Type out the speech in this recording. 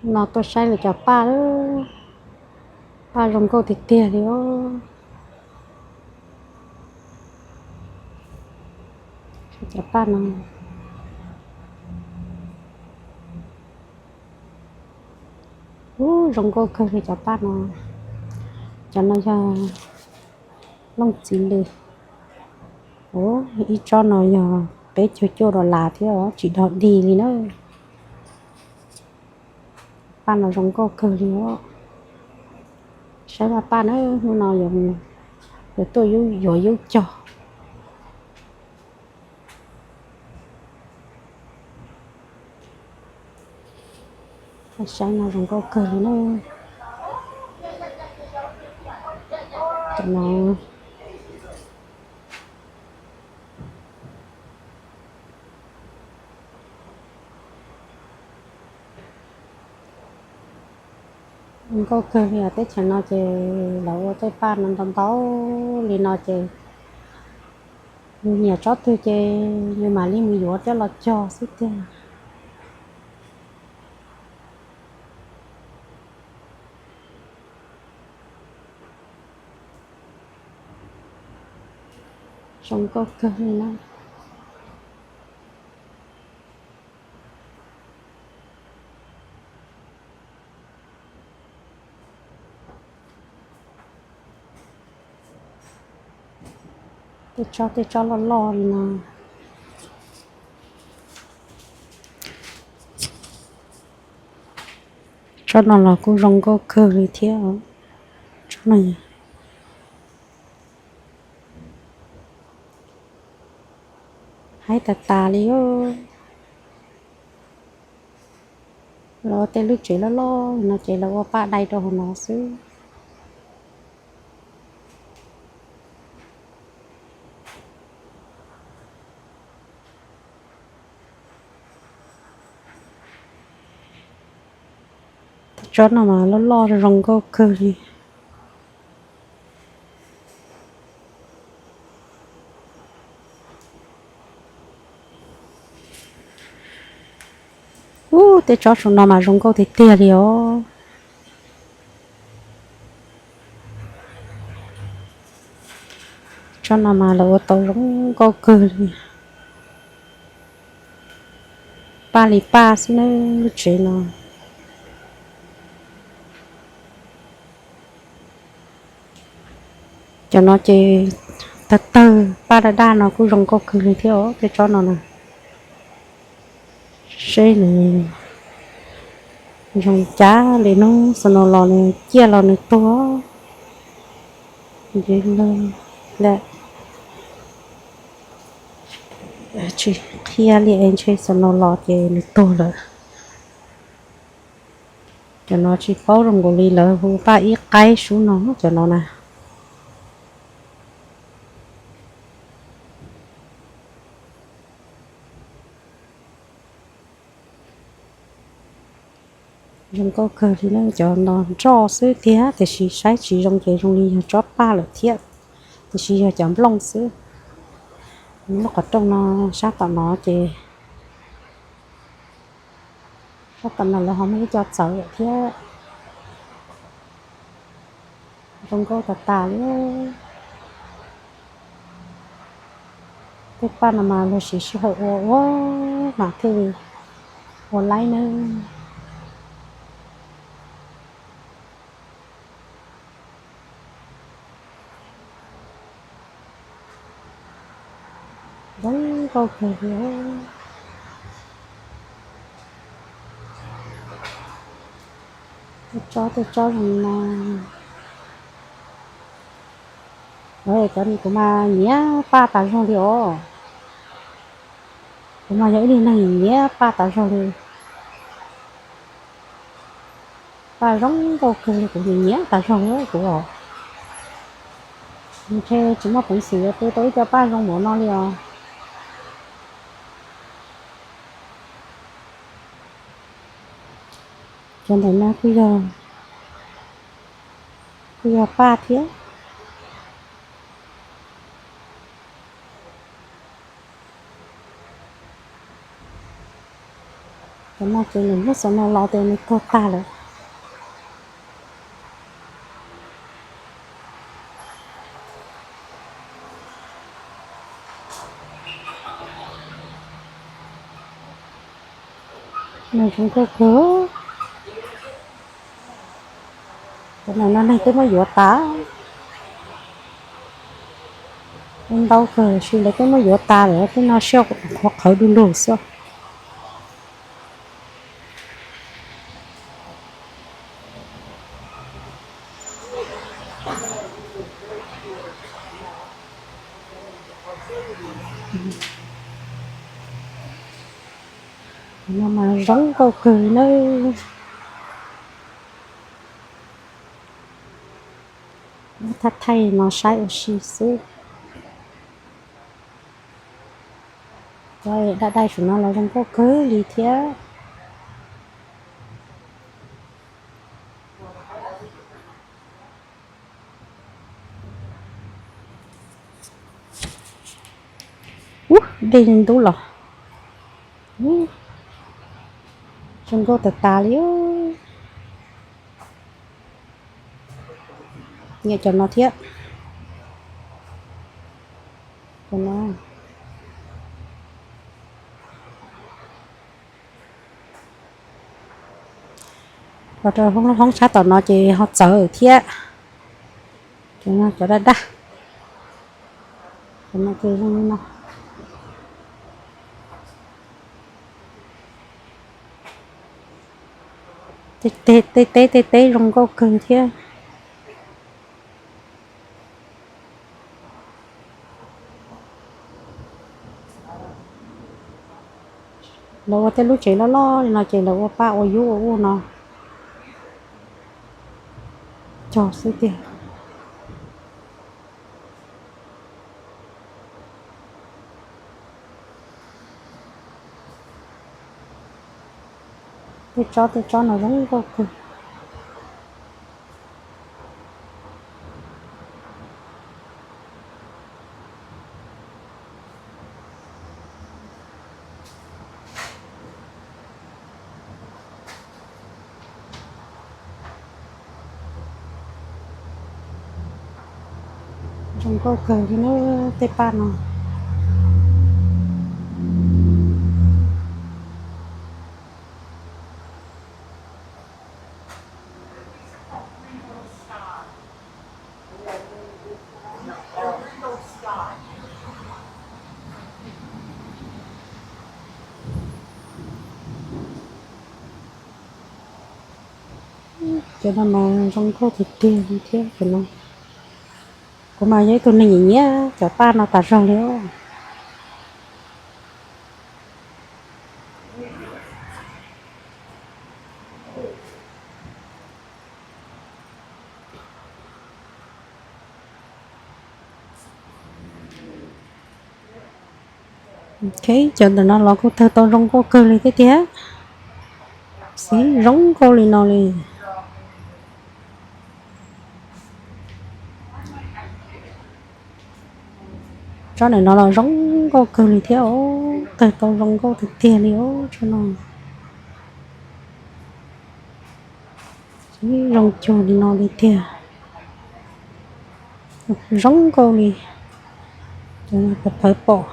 No tuaj saib lawv cov paj, paj zoo nkauj tiag tiag li os. Cov paj no, ub, zoo nkauj kawg li cov paj no. Cov no yog looj txiv lws. Ub, ib tsob no yog peb caug cuaj dollar thiab os, tsis dog dig li na. Paj no zoo nkauj kawg li os. Saib paj na, hnub no yuav tuaj yuav yub cog. Saib no zoo nkauj kawg li na. Cov no nkauj kawg li os. Teb chaws no ces lawv ua tej paj no ntau ntau li no ces yus nyiam tsob twg ces yus mam li mus yuav coj los cog xwb tiag. Zoo nkauj kawg li na. Tej tsob, tej tsob loj loj li no. Tsob no los kuj zoo nkauj kawg li thiab. Tsob no haib tas tas li os. Lawv ua tej lub tsev loj loj no ces lawv ua paj dai rau hauv no xwb. Tsob no mas loj loj zoo nkauj kawg li. Ub, tej tsob saum no mas zoo nkauj tiag tiag li os. Tsob no mas lawv ua tau zoo nkauj kawg li. Paj li paj xwb na, lub tsev no. Cov no ces tawg tawg paj daj daj no kuj zoo nkauj kawg li thiab os, tej tsob no na. Seb nws zoo cas li, hnub snow los nws ciaj los nws tuag. Ntshe lawm, tsis qhia li es ntshe snow los ces nws tuag lawm. Cov no tsis paub zoo nkaus li, lawv hu paj ib qaib sub no cov no na. Zoo nkauj kawg li na, cov no nroj xwb tiag tiam sis saib tsis zoo ces zoo li yog tsob paj lawm thiab, tiam sis yog cov nplooj xwb. Lub qhov rooj no sab tom no ces, sab tom no lawv ho muaj ib co txawv lawm thiab. Zoo nkauj tas tas li. Tej paj no mas luag siv sij hawm ua ua mas thiaj li ua laib nawb. Zoo nkauj kawg li. Tej tsob, tej tsob zoo no. Cov kuv mas nyiam paj tas zog li os. Kuv mas yog ib tug neeg nyiam paj tas zog li. Paj zoo nkauj kawg li, kuv nyiam tas zog li kuv os. Ntshe tsis muaj peev xwm yuav tu tau ib co paj zoo npaum no li os. Cov ntawm no kuj yog, kuj yog paj thiab. No ces nws muab xov no los tias nws tuag tag lawm. Nws zoo nkauj kawg. Cov no neeg twb muab yuav tas, ntau kawg, sis lawv twb muab yuav tas lawm, tej no siab qhuav qhawv du lug xwb. No mas zoo nkauj kawg nawb. Muab thaj thaij no saib ua si xwb. Daj daj saum no los zoo nkauj kawg li thiab. Ub, dej ntub los. Zoo nkauj tas tas li. Nyiam cov no thiab. Cov no. Los rau hoob sab tom no ces ho txawv thiab. Cov no cov daj daj. Cov no ces zoo li no. Tej teb tej teb zoo nkauj kawg thiab. Lawv ua tej lub tsev loj loj li no ces lawv ua paj ua yub ua ub no cog xwb tiag. Tej tsob tej tsob no zoo nkauj kawg. Zoo nkauj kawg li na tej paj no. Cov no mas zoo nkauj tiag tiag li thiab cov no. Kuv mas yog ib tug neeg nyiam nyiam cov paj no tas zog li os. Ok, cov ntawm no los kuj tawg tau zoo nkauj kawg li thiab tiag. Xib zoo nkauj li no li. Tsob ntawm no los zoo nkauj kawg li thiab os, tawg tau zoo nkauj tiag tiag li os tsob no. Xib zoo cuag li no li tiag. Zoo nkauj li. Cov no pawg pawg pom.